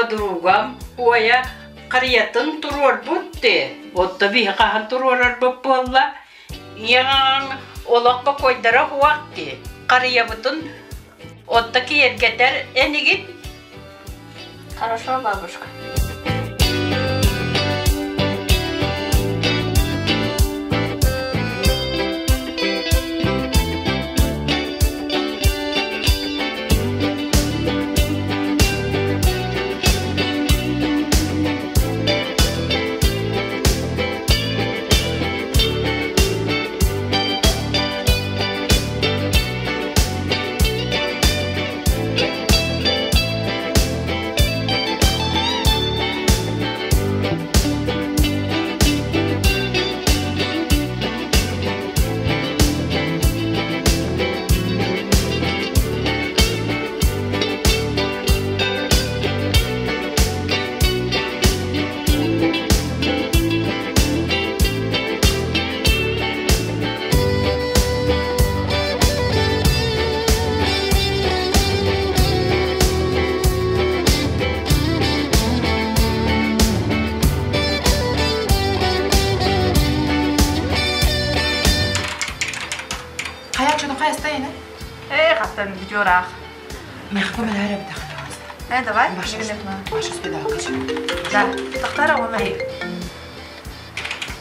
Подругам Оя харыйатын туруорбут дии. Отто биһи хаһан туруорарбыт буолла? Ийэҥ олох бокуойдара уох дии. Харыйабытын отто киэргэтэр энигит. Хорошо, бабушка. Хайа чудо хайа стоит, Э, хаттан бүтүораах. Мягко мэлээр эбитэх. Э, давай. Маша спидакач. Да, тохтара уонна.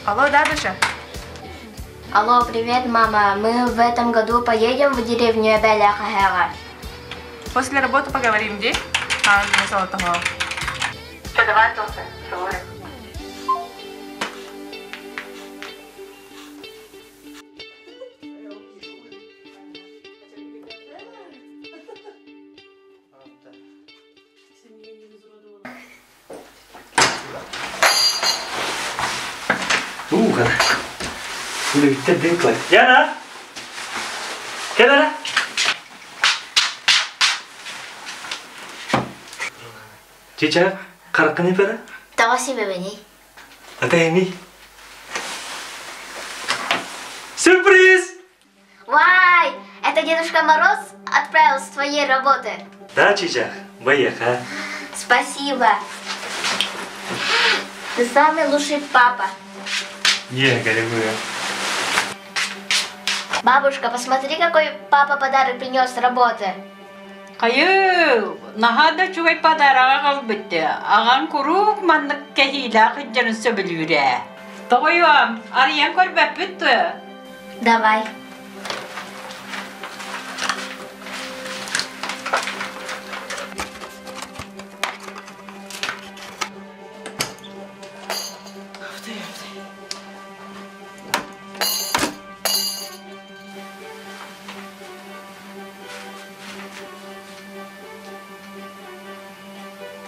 Алло, да, Даша? Алло, привет, мама. Мы в этом году поедем в деревню Эбеля-Хахера. После работы поговорим, где? А, не золотого. Что, давай, Тося, целую. Туухана. Үлэбиттэр дыыклар. Яна! Кэл эрэ. Чича, хараккын ипэрэ? Тоҕо сибэбэний? Ата эми. Сюрприз! Вай! Это Дедушка Мороз отправил с твоей работы. Да, Чичах, поехали. Спасибо. Ты самый лучший папа. Не, голевые. Бабушка, посмотри, какой папа подарок принес с работы. Хайы, наһаа да үчүгэй подарок аҕалбыт. Аҕаҥ куруук маннык кэһиилээх илдьэрин сөбүлүүрэ. Тоҕойуом, арыйан көрбөппүт дуо? Давай.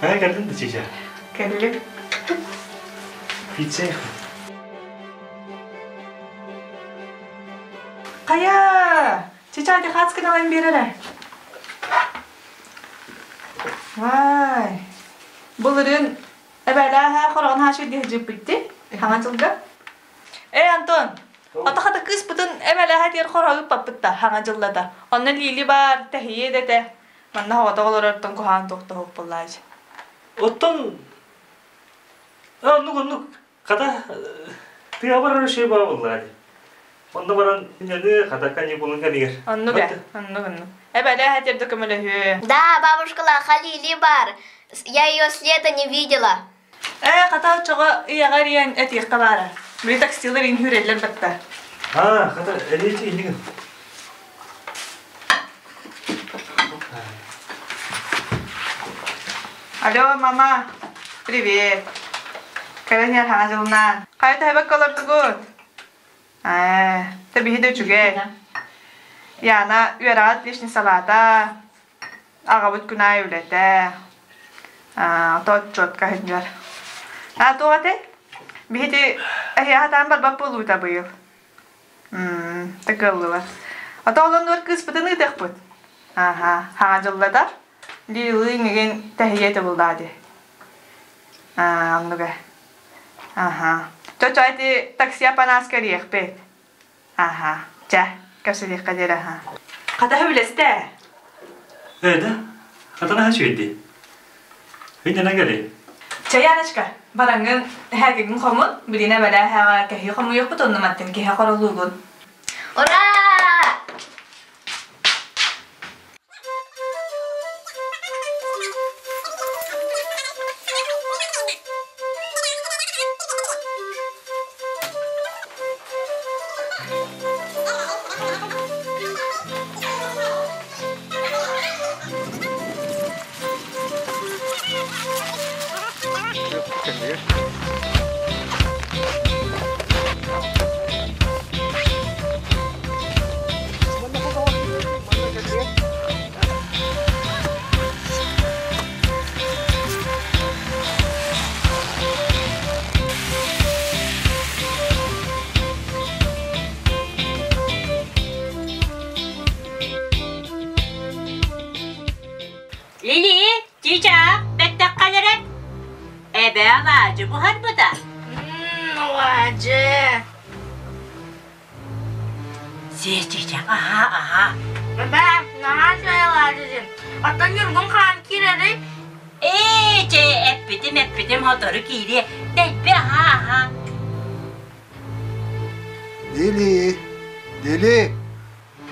Хайа кэллин да чича? Кэллим. Пицца Хайа! Чича ди хацкын алан берere. Вай. Былырын эбэлээһэ хороҕон хаашыр диһдьиппитти. Хаҥа дьылга. Э, Антон, атахата кыыспытын эбэлээһэ тиэр хороҕу ыппаппыт да хаҥа дьыллата. Онно Лили бар, тэһийэ дэтэ. Манна хоҕото олорортон куһаан туохтоһуппуллаачы. Оттон оннук оннук хата тыа барар шей баа буллаа Онно баран ньаны хата каникулун кэмигэр. Оннук ээ, оннук оннук. Эбэлээһэ тиэрдэ көмөлөһүө. Да, бабушка Халили бар. Я ее с лета не видела. Ээ, хата оччоҕо ийэҕэр ийэн этиэххэ баара. Били таксилар иин хүрэллэр батта. А, хата элиэти иннигин. Алло, мама. Привет. Кэлэн иһэр хаҥа дьылынан. Хайа таһыбакка олордугут? Ээ, тэбиһи да үчүгэй. Яна үөрэҕэ отличницалаата. Аҕабыт күн аайы үлэтэ, ото отчуотка сылдьар. Аа, туох этэй? Биһиги эһиэхэ таан барбат буолуута быйыл. Тыкыллыбат. Ото олоннуор кыыспытын ыытыахпыт. Аха, хаҥа дьыллатар. Лилы иҥигин тэһийэ тыбыллаа дии. Аа, оннуга. Аха. Чочо ити такси апанаас кэлиэхпит. Аха, чэ, кэпсэтиэххэ диэри аха. Хата сөбүлэстэ. Ээ да, хатана үчүгэйдии. Хиннэнэн кэлий. Чаяночка, бараҥҥын эһээгигин хомун, билинэ бэлээһэҕэ кэһии хомуйуохпут онно мантан киһи хоролуугун. Ура! Лили, чича, бэттэх эрэ. Эбээ алаадьы буһарбыта. Алаадьы. Сиэ, чича, аһаа, аһаа. Эбээ, наһаа үчүгэй алаадьы диэн. Оттон Ньургун хаан киирэрий? Ээ, чэ, эппитим, эппитим, сотору киириэ. Дэлби аһаа, аһаа. Лили, Лили,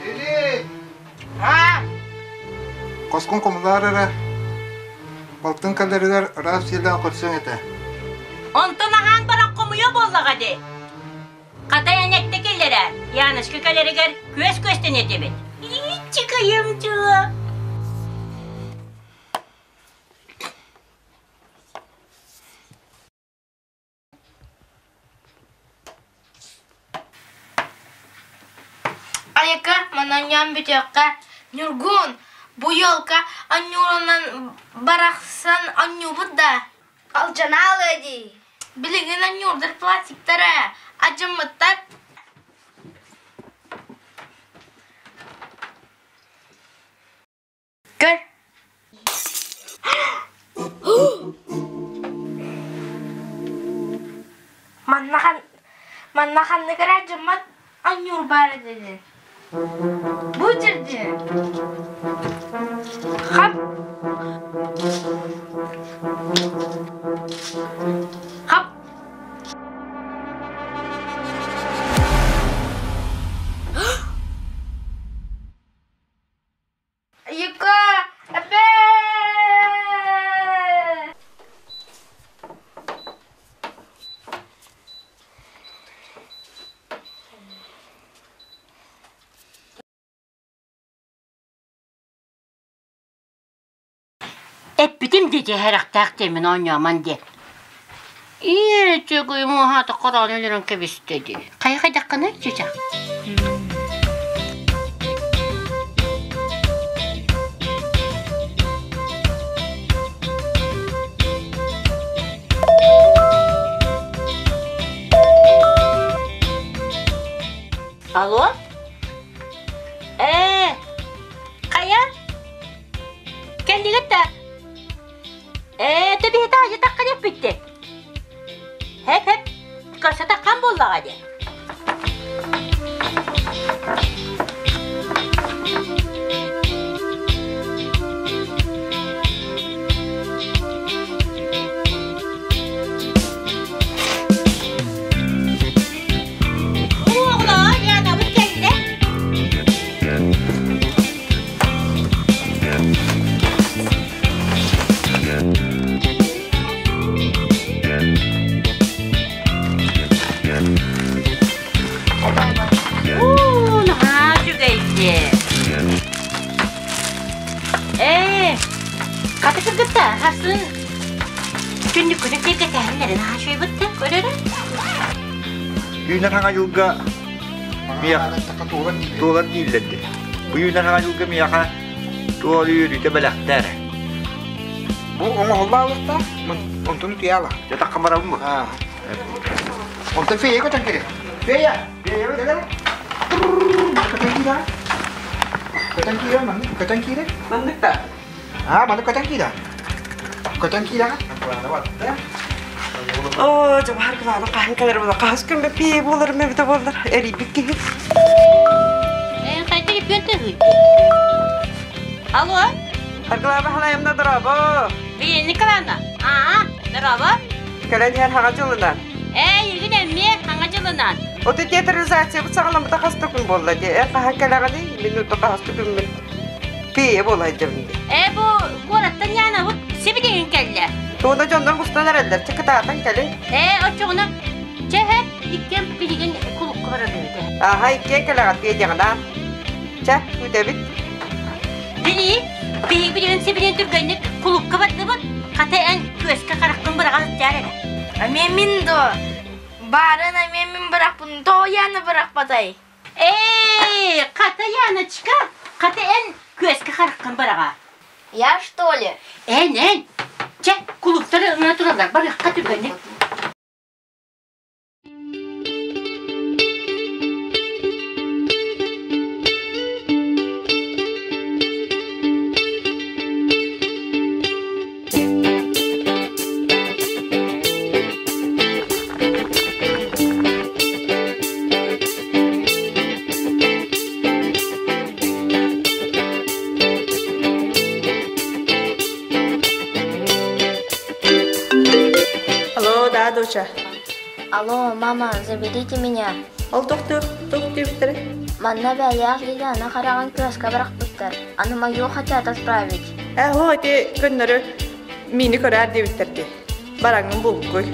Лили! Аа! Хоскун хомулаар эрэ. Балтын кэлэригэр ыраас сиэлээх көрсүөҥ этэ. Онтон аһаан баран хомуйа буоллаҕа дии. Хата энэттэ кэллэрэ, Яночка кэлэригэр күөс күөстэн этибит. Иччикайым дьыла. Айака, мананньаан бүтүөххэ, Ньургун, бу елка анньуурунан барахсан анньуубут да, алдьанаалыа дии. Билигин анньуурдар пластиктара алдьаммыттар. Көр. Манна манна ханнык эрэ дьыммат анньуур баар этэ Бу дьирди. Хап. Хап. Юка, эбээ! Эппитим диэки сэрэхтээх диэммин оонньоомон диэн. Ийэ үчүгэй муоһаата хороон өлөрөн кэбистэ дии. Хайа хайдаххыный, чычах? Алло? Ээ, хайа? Кэллигит да? Ээ, төбүһэтэ ажытахха диэппитти. Хэп-хэп, көрсөтөххөн буоллаҕа дии. Оҕолоор, Янабыт кэллэ. Уу, наһаа үчүгэйдик. Ээ, хата кыргытта, хасын түннүккүнү тиэргэтээһиннэрин наһаа үчүгэйбит көрөрө. Үүнэр хаҥа дьылга туолар дииллэр дии. Бу үүнэр хаҥа дьылга миэхэ туол үөрүүтэ бэлэхтээр. Бу оҥоһуллаалыктаах, онтун утуйаала. Дьэ таххан барабын бу. Онтон фея көтөн кэлэр. Фея! Фея кэлэр. Көтөн киирэ. Көтөн киирэ, маннык көтөн киирэ. Маннык да. Аа, маннык көтөн киирэ. Көтөн киирэҕэ. Оо, дьабаһар кылаана хаһан кэлэр була хаһыс күн бэппиэ буоларым эбитэ буоллар эрийбит киһи. Ээ, хайта күөн тыһыйды. Алло? Аргылаба халайымна дорабо. Елена Николаевна, аа, здорово. Кэлэн иһэр хаҥа дьылынан. Ээ, илгин эмиэ хаҥа дьылынан. Ото театрализациябыт саҕаламмыта хас да күн буолла дии. Эн хаһан кэлэҕиний? Мин ото хаһыс да күммүн тиийэ буола сылдьабын дии. Ээ, бу куораттан Янабыт сибилигин кэллэ. Туона дьоннор мустан эрэллэр. Чэ, кытаатан кэлин. Ээ, оччоҕуна чэ, һэ, иккиэн билигин кулукка барабыт. Аха, иккиэн кэлэҕит Федяҕынаан. Чэ, күүтэбит. Били, биһиги билигин сибилигин түргэнник кулукка бардыбыт. Хата эн күөскэ хараххын быраҕа сылдьаар эрэ. Эмиэ мин дуо? Баарын эмиэ мин бырахпын, тоҕо Яна бырахпатай? Ээ, хата Яночка, хата эн күөскэ хараххын быраҕа. Я что ли? Эн, эн. Чэ, кулуктары ына тураллар, барыахха түргэнник. Алло, да, доча. Алло, мама, заберите меня. Ол тохтуу, туох диэбиттэрэ? Манна бэйээх Лиляна хараҕын кыаска бырахпыттар. Аны мою хотят отправить. Ээ, ити көннөрү миини көрөөр диэбиттэр дии. Бараҥҥын булкуй.